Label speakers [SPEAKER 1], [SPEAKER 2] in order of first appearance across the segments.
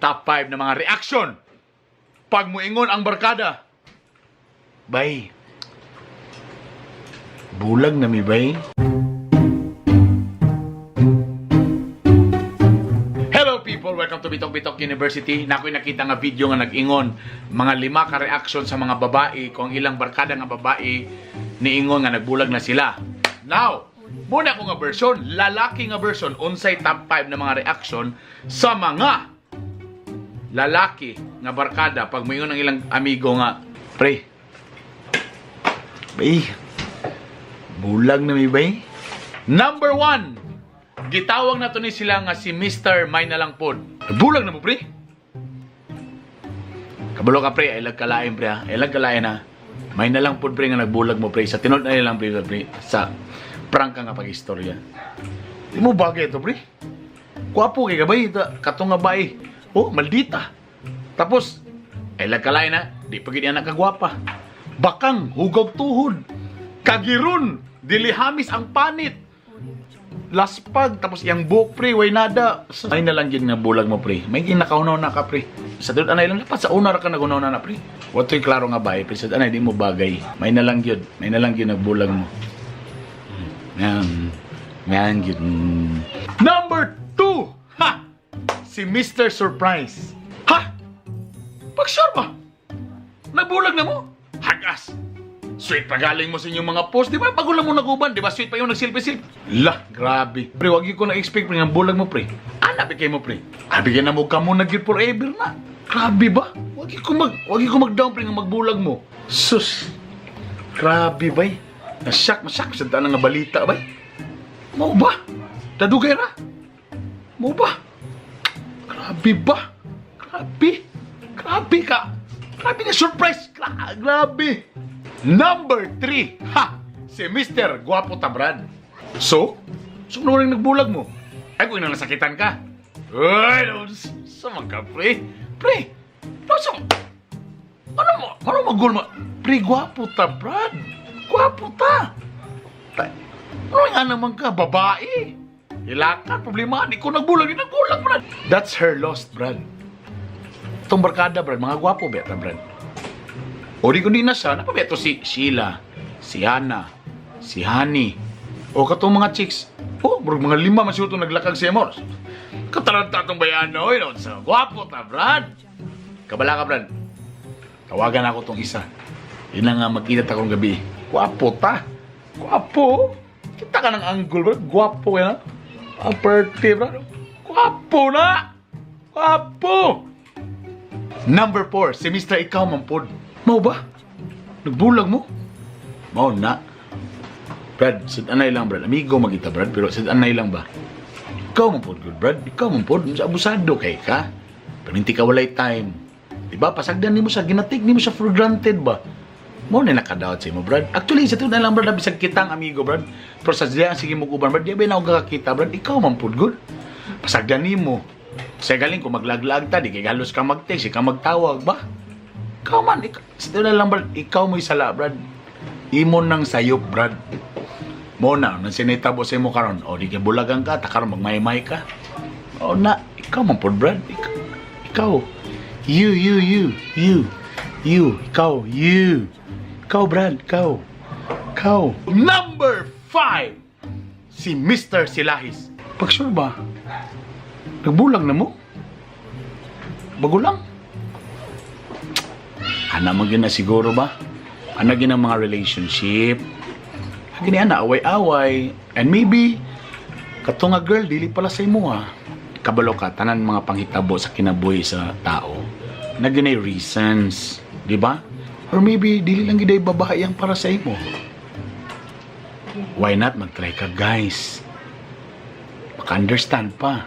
[SPEAKER 1] Top 5 na mga reaction pag muingon ang barkada. Bay. Bulag na mi, bay. Hello people! Welcome to Bitok Bitok University. Na ako'y nakita nga video nga nag-ingon mga lima ka reaction sa mga babae kung ang ilang barkada nga babae niingon nga nagbulag na sila. Now, muna ko nga version, lalaki nga version, unsay top 5 na mga reaction sa mga lalaki nga barkada pag moingon ang ilang amigo nga, "Pre, bay, bulag na mi, bay." Number 1, gitawag na to ni sila nga si Mr. May na lang pod. "Bulag na mo, pre? Kabalo ka, pre, ay kalain, pre, ha. Ay kalain, ha. May na lang pod, pre, nga nagbulag mo, pre. Sa tinuod na lang, pre, pre, sa prangka nga pag-istorya. Di mo bagay ito, pre. Kwapo kay kabay, katong nga bae. Oh, maldita. Tapos, ay kalain na, di pa gid anak kagwapa. Bakang, hugag tuhod. Kagiron, dilihamis ang panit. Laspag, tapos iyang buhok, pre, way nada. Ay na lang gid nga bulag mo, pre. May ginakaunaw na ka, pre. Sa tinuod anay lang dapat sa una ra ka nagunaw na na, pre. Watoy klaro nga bae, pre, sa anay di mo bagay. May na lang gyud, may na lang gyud nagbulag mo. Yan. Yan gyud. Number 2. Ha! Si Mr. Surprise. "Ha? Pag sure ba? Nagbulag na mo? Hagas. Sweet pa galing mo sa inyong mga post, di ba? Bago lang mo naguban, di ba? Sweet pa yung nag-selfie-selfie. La, grabe. Pre, wag yun ko na-expect, pre, nga bulag mo, pre. Ana, bigay mo, pre. Abi na mo ka mo na gyud forever na. Grabe ba? Wag yun ko mag-down, pre, nga magbulag mo. Sus. Grabe, bay. Nasyak, nasyak sa tanang nga balita, bay. Mao ba? Dadugay ra. Mao ba? Grabe ba? Grabe. Grabe ka. Grabe na surprise. Grabe. Number 3. Ha! Si Mr. Guwapo ta, Brad. "So? So, ano rin nagbulag mo? Ay, kung nasakitan ka. Ay, no, sa man ka, pre. Pre, no, sa... Ano mo? Ano magul mo? Pre, gwapo ta, Brad. Gwapo ta. Ano nga naman ka, babae? Ilakan, problema. Di ko nagbulag, di nagbulag, Brad. That's her lost, Brad. Itong barkada, Brad, mga gwapo, beta, Brad. O di ko di na siya, napabeto si Sheila, si Hana, si Honey, o katong mga chicks. Oh, murag mga lima man siguro itong naglakag sa imo. Kataranta itong bayano, oy, no? So, gwapo ta, Brad. Kabala ka, Brad. Tawagan ako tong isa. Yun lang nga magkita akong gabi. Gwapo ta. Gwapo. Kita ka ng angle, bro. Gwapo yan, ha? Ang pretty, bro. Gwapo na! Gwapo! Number 4, si Mr. Ikaw Mampod. "Mao ba? Nagbulag mo? Mao na. Brad, sa anay lang, Brad. Amigo magita, Brad, pero sa anay lang ba? Ikaw mampod, good, Brad. Ikaw mampod. Sa abusado kay ka. Pero hindi ka walay time. Diba? Pasagdan nimo sa ginatik nimo siya for granted ba? Mo na nakadawat sa imo, Brad. Actually, sa tinuod lang, Brad, bisag kitang amigo, Brad. Pero sa diya sige mo kuban, Brad, di ba na ako kakita, Brad? Ikaw mampod, good. Pasagdan nimo. Sa galing kung maglaglag ta, di kay halos ka mag-text, di ka magtawag ba? Ikaw man, ikaw, sa tinuod lang, Brad, ikaw mo'y sala, Brad. Imo nang sayop, Brad. Mo na, nang sinitabo sa imo karon, o di kay bulagan ka, ta karon magmaymay ka. O na, ikaw man pod, Brad. Ikaw, ikaw. You, you, you, you, you, ikaw, you. Ikaw, Brad, ikaw. Ikaw. Number 5, si Mr. Silahis. "Pag sure ba? Nagbulag na mo? Bago lang? Ana man gyud na siguro ba? Ana gyud ang mga relationship. Gini ana away-away and maybe kato nga girl dili pala sa imo ha. Kabalo ka tanan mga panghitabo sa kinabuhi sa tao. Na ginay reasons, di ba? Or maybe dili lang giday babae ang para sa imo. Why not mag-try ka, guys? Maka-understand pa.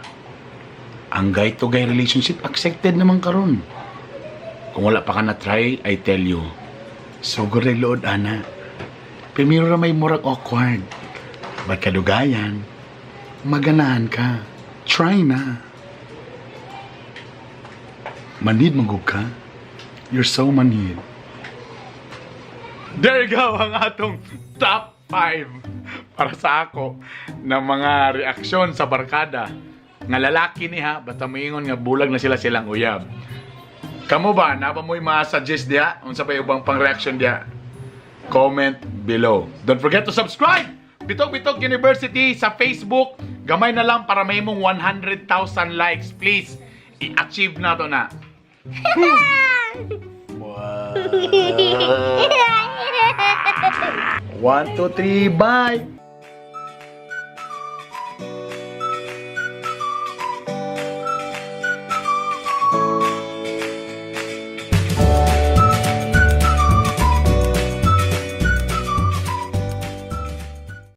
[SPEAKER 1] Ang guy to guy relationship accepted naman karon. Kung wala pa ka na try, I tell you, sugod rin load, ana. Primero ra may murag awkward. But kadugayan, maganahan ka. Try na. Manid magug ka. You're so manid. There you go ang atong top 5 para sa ako ng mga reaksyon sa barkada. Nga lalaki ni ha, basta moingon nga bulag na sila silang uyab. Kamo ba, naa ba mo'y ma-suggest diha? Unsa pa ubang pang reaction diha? Comment below. Don't forget to subscribe! Bitog Bitog University sa Facebook. Gamay na lang para may mong 100,000 likes. Please, i-achieve na to na. Wow. 1, 2, 3, bye!